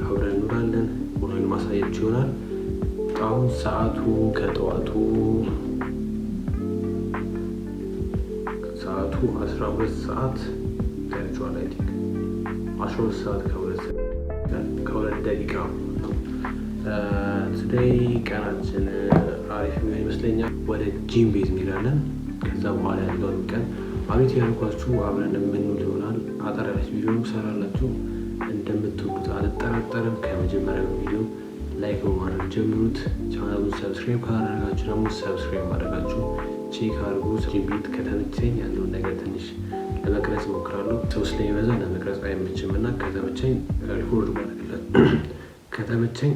አብረን እንውላለን። ውሎዬን ማሳያችሁ ይሆናል። አሁን ሰዓቱ ከጠዋቱ ሰዓቱ 12 ሰዓት ታያችኋል። I think 12 ሰዓት ከ2 ደቂቃ ነው። Today ቀናችን አሪፍ የሚሆን ይመስለኛል። ወደ ጂም ቤት እንሄዳለን። ከዛ በኋላ ያለውን ቀን አቤት ያልኳችሁ አብረን የምንውል ይሆናል። አጠር ያለች ቪዲዮ ሰራላችሁ፣ እንደምትወዱት አልጠራጠርም። ከመጀመሪያው ቪዲዮ like በማድረግ ጀምሩት። ቻናሉን subscribe ካላደረጋችሁ ደግሞ subscribe ማድረጋችሁ check አድርጉ። ጂም ቤት ከተመቸኝ ያለውን ነገር ትንሽ ለመቅረጽ እሞክራለሁ። ሰው ስለሚበዛ ለመቅረጽ አይመችም እና ከተመቸኝ record ማድረግለት ከተመቸኝ።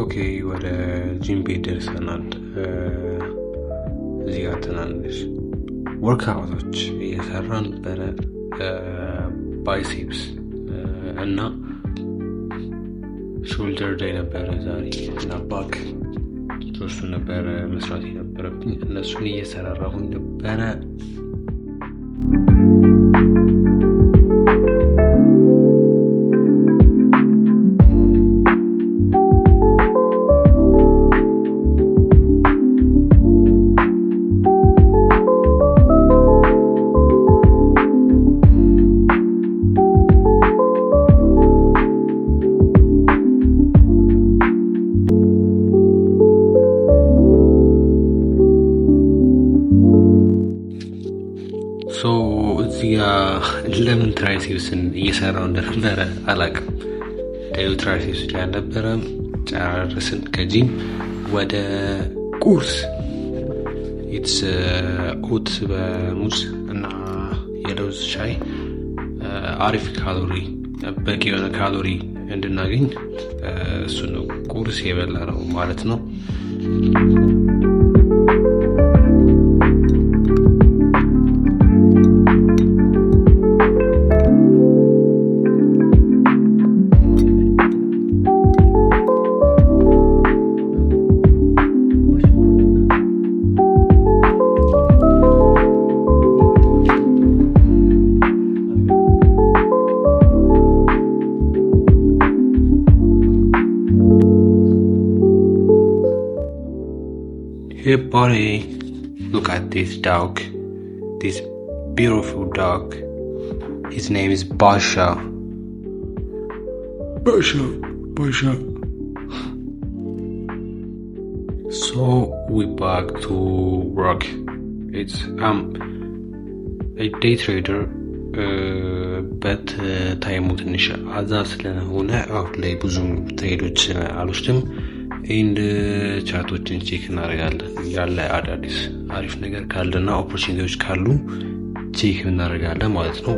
Okay፣ ወደ ጂም ቤት ደርሰናል። እዚህ ጋር ትናንሽ workout ኦች እየሰራን ነበረ። Biceps እና shoulder ላይ ነበረ ዛሬ እና back ሶስቱ ነበረ መስራት የነበረብኝ፣ እነሱን እየሰራራሁኝ ነበረ። So እዚህ ጋ ለምን triceps ን እየሰራው እንደነበረ አላውቅም። Day ኡ triceps ላይ አልነበረም። ጨራረስን። ከጂም ወደ ቁርስ፣ it's oat በሙዝ እና የለውዝ ሻይ፣ አሪፍ ካሎሪ፣ በቂ የሆነ ካሎሪ እንድናገኝ እሱ ነው ቁርስ የበላ ነው ማለት ነው። Hey buddy, look at this dog. This beautiful dog. His name is Basha. Basha, Basha. So we back to work. It's a day trader, but time ኡ ትንሽ አዛ ስለሆነ አሁን ላይ ብዙም trade ኦች አልወስድም። And chart ኦችን check እናደርጋለን። ያለ አዳዲስ አሪፍ ነገር ካለና opportunity ዎች ካሉ check እናደርጋለን ማለት ነው።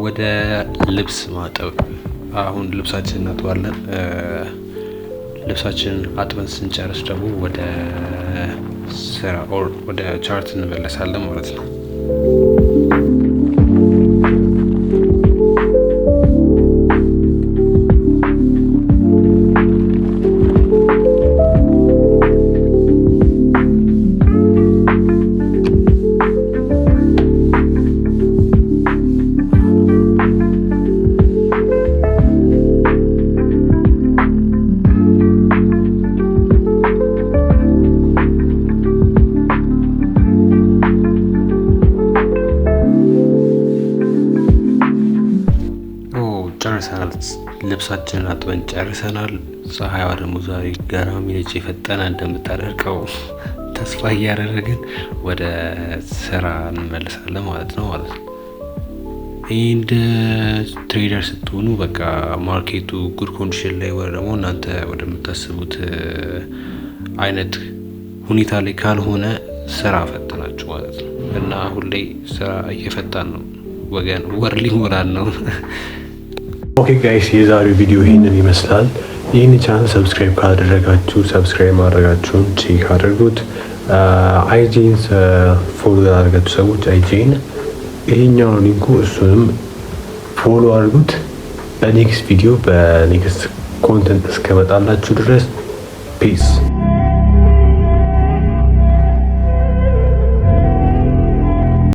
ወደ ልብስ ማጠብ፣ አሁን ልብሳችንን እናጥባለን። ልብሳችንን አጥበን ስንጨርስ ደግሞ ወደ ስራ or ወደ chart እንመለሳለን ማለት ነው። ጨርሰናል። ልብሳችንን አጥበን ጨርሰናል። ፀሐይዋ ደግሞ ዛሬ ገራሚ ነች። የፈጠነ እንደምታደርቀው ተስፋ እያደረግን ወደ ስራ እንመለሳለን ማለት ነው። And trader ስትሆኑ በቃ market ኡ good condition ላይ ወይ ደግሞ እናንተ ወደምታስቡት አይነት ሁኔታ ላይ ካልሆነ ስራ ፈተናችሁ ማለት ነው። እና አሁን ላይ ስራ እየፈታን ነው ወገን፣ ወር ሊሞላን ነው። Okay guys፣ የዛሬው ቪዲዮ ይህንን ይመስላል። ይህን channel subscribe ካላደረጋችሁ subscribe ማድረጋችሁን check አድርጉት። IG ን follow ያላደረጋችሁ ሰዎች IG ን ይሄኛው link ኡ፣ እሱንም follow አድርጉት። በ next video በ next content እስከመጣላችሁ ድረስ peace።